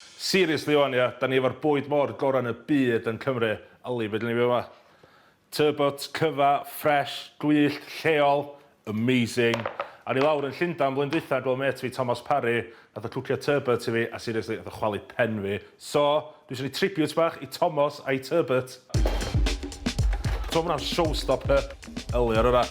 Seriously wan ia, da ni efo'r bwyd môr gorau yn y byd yn Cymru. Yli, be dyn ni fyw yma? Turbot, cyfa, fresh, gwyllt, lleol, amazing. A ni lawr yn Llundain blwyddyn dwytha yn gweld mêt fi Tomos Parry, nath o cwcio turbot i fi, a seriously, nath o chwalu pen fi. So, dwi eisiau neud tribute bach i Tomos a'i turbot. T'mo' ma' hwnna'n showstopper. Yli ar hwnna.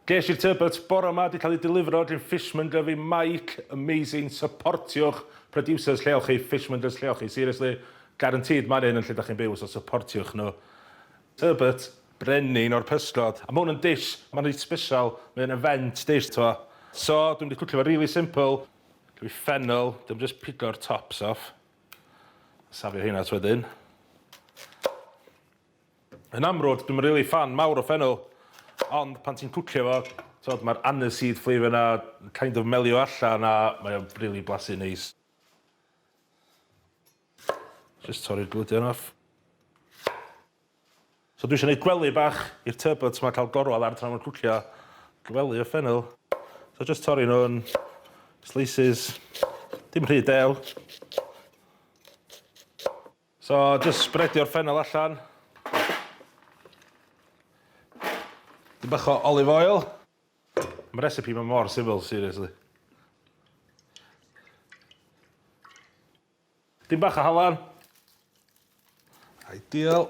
Ges i'r turbot bore 'ma, 'di cael ei delifro gin fishmonger fi Mike, amazing, supportiwch producers lleol chi, fishmongers lleol chi, seriously, guaranteed ma'n un yn lle 'da chi'n byw so supportiwch nhw. Turbot, brenin o'r pysgod, a ma' hwn yn dish, ma'n reit special, mae o'n event dish t'mo'. So, dwi'n mynd i cwcio fo really simple, dwi fennel, dwi'n just pigo'r tops off, safio heina at wedyn. Yn amrwd, dwi'm yn rili ffan mawr o ffenol, ond pan ti'n cwcio fo, t'od, ma'r aniseed flavour 'na kind of melio allan a mae o'n rili blasu neis. Jyst torri'r gludion off. So dwi eisiau gwneud gwely bach i'r turbot 'ma cael gorwedd ar tra ma'n cwcio. Gwely o ffenol. So jyst torri nhw yn slices, dim rhy dew. So, jyst sbredio'r ffenol allan. Dipyn bach o olive oil. Mae'r recipe ma mor syml, seriously. Dim bach o halan. Ideal.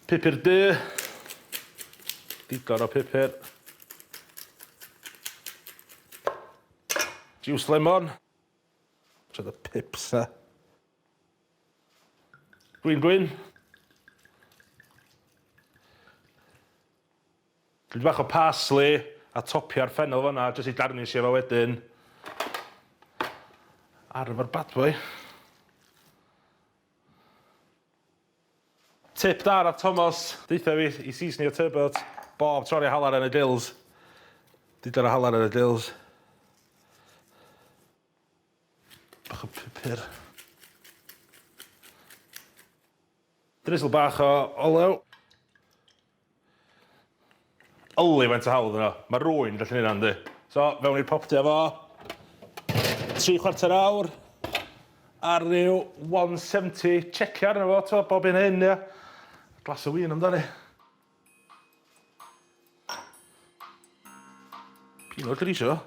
Pupur du. Digon o pupur. Juice lemon. Trio dy pips na. Gwin gwyn. Dwi bach o parsley a topio'r ffenol fanna jyst i garnishio fo wedyn. Ar efo'r bad boy. Tip da nath Tomos deutha fi i seasonio turbot bob tro rhoi halan yn y grills. Digon o halan yn y grills. Bach o pupur. Drizzle bach o olew. Yli faint o hawdd yno. Mae rwy'n gallu neud hynna yndi? So, fewn i'r popty â fo. 3/4 awr. Ar ryw 170. Checio arno fo, t'mo' bob hyn a hyn ia. Glass o win amdani. Pinot Grigio.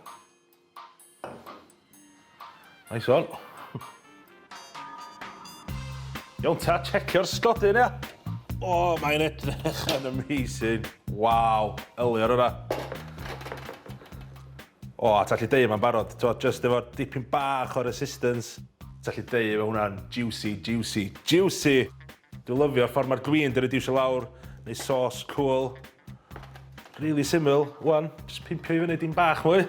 Nice one. Iawn ta, checio'r sgodyn ia. O, oh, mae'n edrych yn amazing. Waw, yli ar hwnna. O, a tallu deud mae'n barod, t'mo, just efo dipyn bach o resistance. Tallu deud efo hwnna'n juicy, juicy, juicy. Dwi'n lyfio'r ffordd mae'r gwin 'di reducio lawr, neu sauce cool. Really syml, wan, just pimpio i fyny dim bach mwy.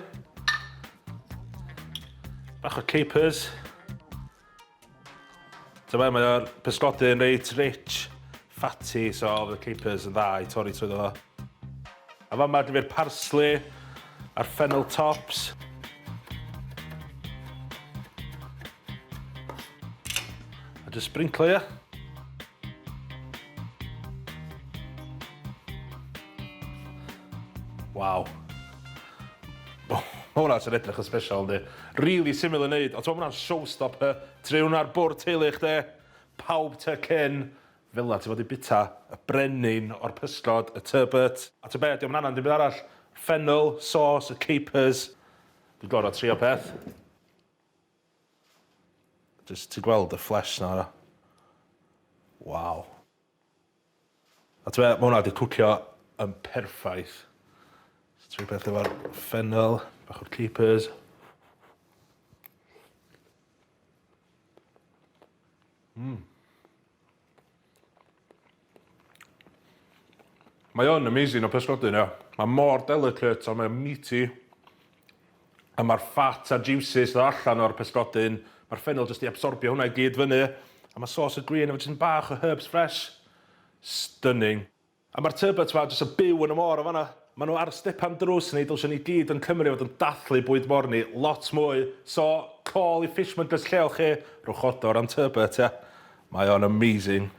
Bach o capers. Dyma, mae o'r pysgodyn reit rich, fatty, so fydd y capers yn dda i torri trwyddo fo. A fama dwi fi'r parsley a'r fennel tops. A just sprinkle ia. Waw. Mae hwnna sy'n edrych yn special, yndi. Really syml i wneud, ond ti'n hwnna'n showstopper. Trio hwnna ar bwrdd teulu chdi, pawb tuck in. Fel 'na ti fod i bita y brenin o'r pysgod, y turbot. A ta be, dio'm yn anad dim byd arall. Fennel, sauce, y capers. Dwi'n gorfod trio peth. Jyst ti'n gweld y flesh 'na. Waw. A t'be, ma' hwnna 'di cwcio yn perffaith. So trio peth efo'r fennel, bach o'r capers. Mm. Mae o'n amazing o pysgodyn, ia. Mae mor delicate a mae'n meaty. A mae'r fat a'r juices sydd allan o'r pysgodyn, mae'r ffennel jyst i absorbio hwnna i gyd fyny. A mae sauce y gwin efo jyst yn bach o herbs fresh. Stunning. A ma'r turbot 'ma jyst yn byw yn y môr yn fan'na. Ma' nhw ar stepan drws ni, dylsen ni gyd yn Cymru fod yn dathlu bwyd môr ni lot mwy. So, call i fishmongers lleol chi, rhowch odor am turbot ia. Mae o'n amazing.